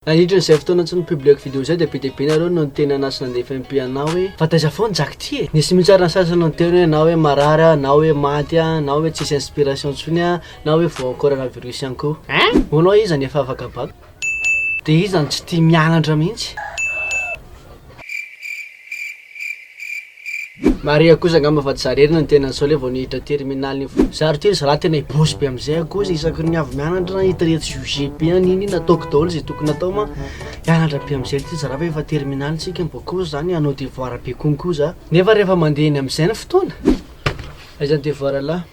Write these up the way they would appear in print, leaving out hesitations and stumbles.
Nandritra izay fotoana tsy ni-publier-ko vidéo izay dia be dia be nareo no niteny anah sy nandefa MP anah hoe fa taiza foana Jack ty e? Nisy mihitsy ary ny sasany niteny hoe na hoe marary aho, na hoe maty aho, na hoe tsisy inspiration intsony aho, na hoe voan'ny coronavirus ihany koa. Hein? Hono hoa iza no efa afaka bac? Dia iza no tsy tia mianatra mihitsy? Marihiko kosa angamba fa tsy za irery no niteny an'izao le vao niditra terminale iny fo. Za ry ty ry zalahy tena hibozy be amizay aho kosa isaky ny avy mianatra hitan'ireto juger be any iny iny ataoko daholo zay tokony atao ma hianatra be amizay ty zalahy fa efa terminale tsika mbô kosa zany hanao devoir be konko za nefa rehefa mandeha eny amizay ny fotoana aiza ny devoir lah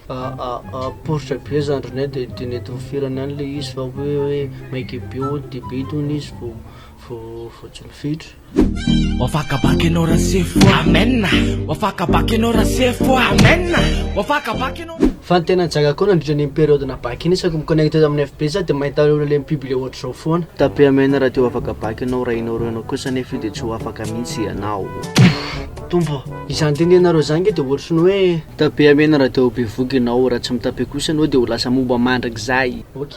poritra be zandrinay de de nety nifirana ihany le izy fa hoe hoe maika be hono de be itony izy vao vao vao tsy nifitra. Wafaka baka ianao rasefo a. Amen. Wafaka baka ianao rasefo a. Amen. Wafaka baka ianao. Fa ny tena gaga koa nandritra an'iny période na bac iny isaky mi-connecte amin'ny FB za de mahita olona le mi-publier ohatr'izao foana. Tape amen raha te ho afaka bac ianao raha ignore nao kosa nefa io de tsy ho afaka mihitsy ianao. Tompo ô! Izany tenenareo izany nge de ohatry ny hoe. Tape amen raha te ho bevohoka ianao, raha tsy mi-tape kosa ianao de ho lasa momba mandrakizay. Ok.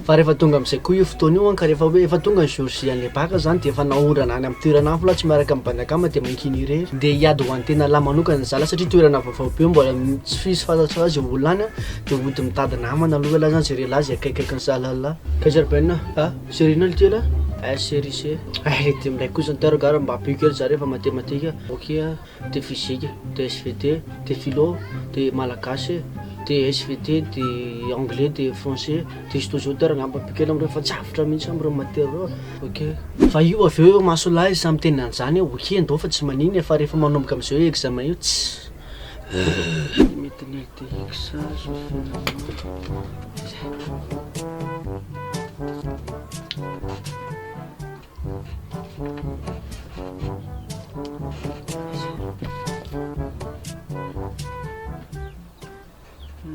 Fa rehefa tonga amin'izay koa io fotoana io an, ka rehefa hoe efa tonga ny jour J an'ilay bac zany de efa naondrana any amin'ny toerana hafa lah tsy miaraka amin'ny bandy akama de mangina irery. Ndeha hiady ho an'ny tena lah manokana za lah satria toerana vaovao be mbola tsy fisy fantatrao zay olona any an, de hody mitady namana aloha elah zany jereo lah zay akaikikaiky ny sahala lah. Kaiza ry Ben a? Série inona le ty lah? S série C. Eh de milay kosa ny teo gara mba ampio kely za rehefa matematika. Ok a. de physique, de SVT, de philo, de malagasy, de SVT, de anglais, de français, de histo géo tena angamba be kely amreo fa tsy avotra mihitsy amreo matière reo ok. Fa io avy eo maso lahy samy miteny an'zany hoe ok ndao fa tsy maninona e fa rehefa manomboka amzay hoe examen io tsy Mety ny LTX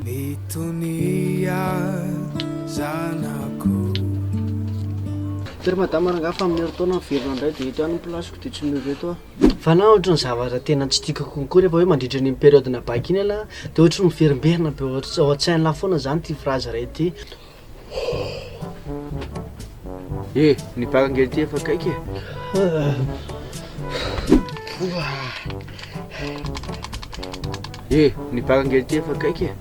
Mitonia zanako. Tery madama rangahy fa amin'ny herintaona miverina indray dia eto ihany ny place-ko dia tsy miova eto aho. Fa na ohatry ny zavatra tena tsy tiako konko rehefa hoe mandritra an'iny période na bac iny ialahy dia ohatry ny miverimberina be ao an-tsain'lah foana zany ity phrase iray ity. Eh, ny bac ange ity efa akaiky e. Eh, ny bac ange ity efa akaiky e.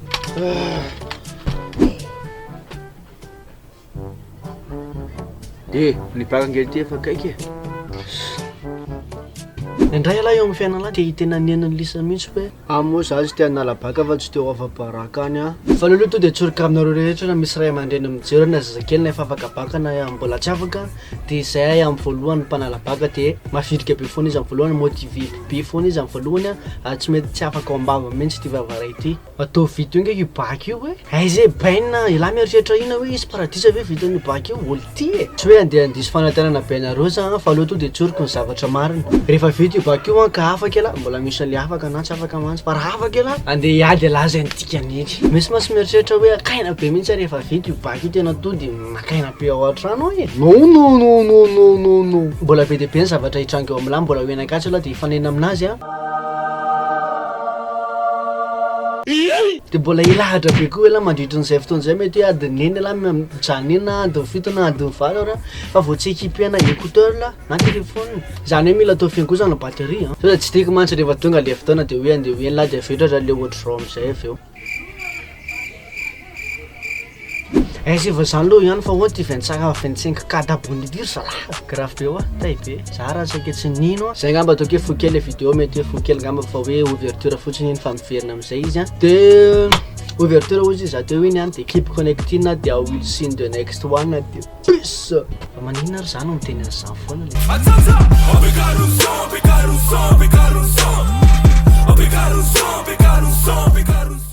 Eh, ny bac ange ity efa akaiky e. Indray ialahy eo amin'ny fiainana te hitena ny henon'ny lisa mihitsy hoe ah moa za tsy te hanala bac fa tsy te ho afa-baraka any aho. Fa aleo aloha tonga de tsoriko aminareo rehetra na misy ray aman-dreny mijery na zazakely na efa afaka bac na mbola tsy afaka de izay amin'ny voalohany mpanala bac de mavitrika be foana izy amin'ny voalohany, motivé be foana izy amin'ny voalohany ary tsy mety tsy afaka ao am-bava mihitsy ity vava iray ity. Ataovy vita eo nge io bac io e! Aiza e bainina elah mieritreritra inona hoe hisy paradisa ve vitan'io bac io? Ol ty e! Tsy hoe andeha handiso fanantenana be anareo za an, fa aleo tonga de tsoriko ny zavatra marina. Rehefa vita io bac io an ka afaka elah, mbola misy an'le afaka na tsy afaka mantsy, fa raha afaka elah, andeha hiady elah zay ny dikany iny. Misy mantsy mieritreritra hoe akaina be mihitsy rehefa vita io bac io tena to de makaina be ao an-trano ao e! Non non non non non non non! Mbola be dia be ny zavatra hitranga eo amin'lah, mbola ho eny Ankatso elah de hifanena aminazy an. De mbola hilahatra be koa elah mandritra an'izay fotoana izay mety hoe adiny enina elah mijanona eny na adiny fito na adiny valo ara fa vao tsy équipé-na écouteur lah na téléphone, zany hoe mila atao feno koa zany batterie an, sao de tsy tiako mantsy rehefa tonga le fotoana de hoe andeha ho eny lah de avy eo tratra le ohatr'izao am'zay avy eo. Aiza efa zany aloha ihany fa ahoana ty 25 25 K d'abonné ty ry zalahy? Grave be hoa, tay be. Za raha saika tsy nino a. Zay angamba ataoko hoe fohy kely le vidéo mety hoe fohy kely angamba fa hoe ouverture fotsiny iny fa miverina amizay izy a. De ouverture hozy izy za teo iny a, de keep connecting de I will see in the next one de peace. Fa maninona ary za no miteny an'izany foana le.